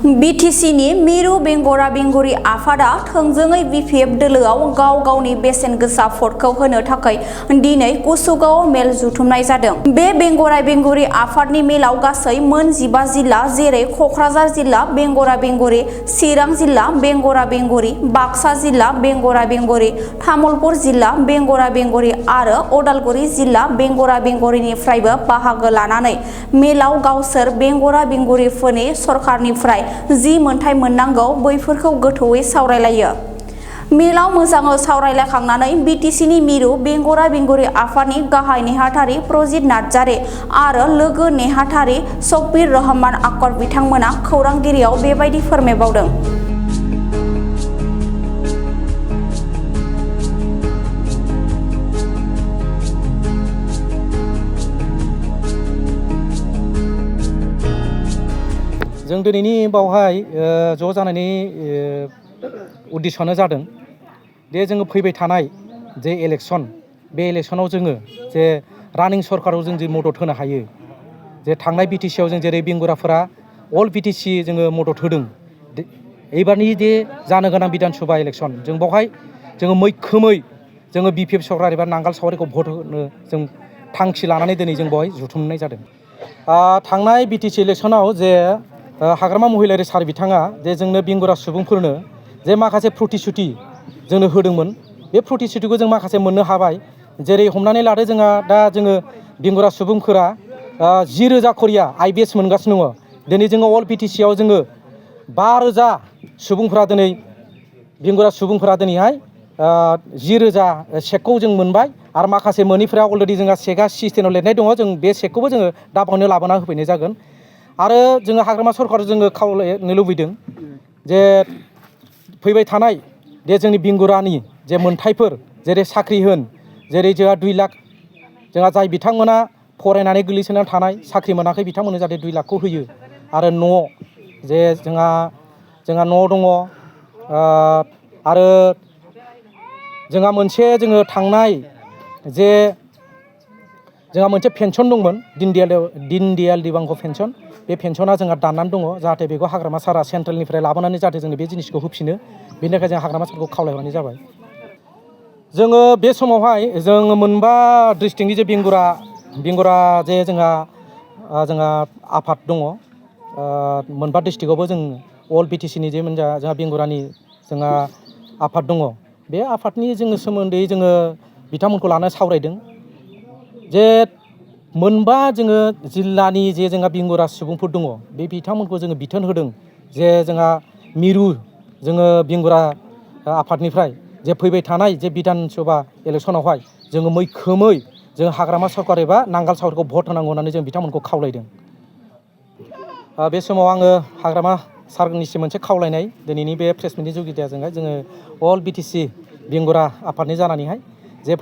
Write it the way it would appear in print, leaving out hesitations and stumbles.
बिटिसिनि मिरु बेंगरा बेंगुरि आफादा थोंजोङै बिपिएफ दोलोआव गाव गावनि बेसेन गोसा भटखौ होनो थाखाय दिनै कुसुगाव मेल जुथुमनाय जादों। बे बेंगरा बेंगुरि आफादनि मेलाव गासै मोन 15 जिल्ला जेरै कक्राझार जिल्ला बेंगरा बेंगुरि, चिरां जिल्ला बेंगरा बेंगुरि, बाक्सा जिल्ला बेंगरा बेंगुरि, तामुलपुर जिल्ला बेंगरा बेंगुरि आरो उदालगुरि जिल्ला बेंगरा बेंगुरिनिफ्रायबो बाहागो लानानै मेलाव गावसोर बेंगरा बेंगुरिफोरनि सरकारनिफ्राय जि मोनथाय मोननांगौ बैफोरखौ गोथौयै सावरायलायो। मेलाव मोजाङै सावरायलायखांनानै बिटिसिनि मिरु बेंगरा बेंगुरि आफादनि गाहाय नेहाथारि प्रजित नार्जारि आरो लोगो नेहाथारि शब्बिर रहमान आकर बिथांमोना खौरांगिरियाव बेबायदि फोरमायबावदों। जों दिनैनि बावहाय ज' जानायनि उद्देश्यआनो जादों दे जोङो फैबाय थानाय जे इलेक्सन बे इलेक्सनाव जोङो जे रानिं सरकाराव जों जे मदद होनो हायो जे थांनाय बिटिसिआव जों जेरै बेंगुराफोरा अल बिटिसि जोङो मदद होदों एबारनि जे जानो गोनां बिधान सभा इलेक्सन जों बावहाय जोङो मैखोमै जोङो बिपिएफ सरकार एबा नांगाल सावरिखौ भट होनो जों थांखि लानानै दिनै जों बावहाय जुथुमनाय जादों। थांनाय बिटिसि इलेक्सनाव जे हाग्रामा महिलारि सार बिथाङा जे जोंनो बेंगुरा सुबुंफोरनो जे माखासे प्रतिश्रुति जोंनो होदोंमोन बे प्रतिश्रुतिखौ जों माखासे मोननो हाबाय। जेरै हमनानै लादो जोंहा दा जोङो बेंगुरा सुबुंफोरा 10,000 करिया IBS मोनगासिनो दङ। दिनै जोङो अल बिटिसिआव जोङो 5,000 सुबुंफोरा दिनै बेंगुरा सुबुंफोरा दिनैहाय 10,000 चेकखौ जों मोनबाय आरो माखासे मोनैफोरा अलरेडि जोंहा चेकआ सिस्टेमाव लिरनाय दङ। जों बे चेकखौबो जोङो दा बावनो लाबोना होफैनाय जागोन। आरो जोङो हाग्रामा सरकारखौ जोङो खावलायनो लुबैदों जे फैबाय थानाय जे जोंनि बेंगुरानि जे मोनथायफोर जेरै साख्रि होन जेरै जोंहा 2 लाख जोंहा जाय बिथांमोना फरायनानै गोग्लैसोनानै थानाय साख्रि मोनाखै बिथांमोननो जाहाथे 2 लाखखौ होयो आरो न' जे जोंहा न' दङ आरो जोंहा मोनसे जोङो थांनाय जे जोंहा मोनसे पेन्सन दंमोन दिन दयाल दिबांग पेन्सन बे पेन्सना जोंहा दाननानै दङ जाहाथे बेखौ हाग्रामा सारा सेन्ट्रेलनिफ्राय लाबोनानै जाहाथे जोंनो बे जिनिसखौ होफिनो बेनि थाखाय जों हाग्रामा सारखौ खावलायहरनाय जाबाय। जोङो बे समावहाय जोङो मोनबा डिस्ट्रिक्टनि जे बेंगुरा जे जोंहा आफाद दङ मोनबा डिस्ट्रिक्टआवबो जों अल बिटिसिनि जे जोंहा बेंगुरानि जोंहा आफाद दङ बे आफादनि जोङो सोमोन्दै जोङो बिथांमोनखौ लाना सावरायदों जे मोनबा जोङो जिल्लानि जे जोंहा बेंगुरा सुबुंफोर दङ बे बिथांमोनखौ जोङो बिथोन होदों जे जोंहा मिरु जोङो बेंगुरा आफादनिफ्राय जे फैबाय थानाय जे बिधान सभा इलेक्सनावहाय जोङो मैखोमै जों हाग्रामा सरकार एबा नांगाल सावरिखौ भट होनांगौ होननानै जों बिथांमोनखौ खावलायदों। बे समाव आङो हाग्रामा सारनिसिम मोनसे खावलायनाय दिनैनि बे प्रेस मिटनि जुगिदिजोंहाय जोङो अल बिटिसि बेंगुरा आफादनि जानानैहाय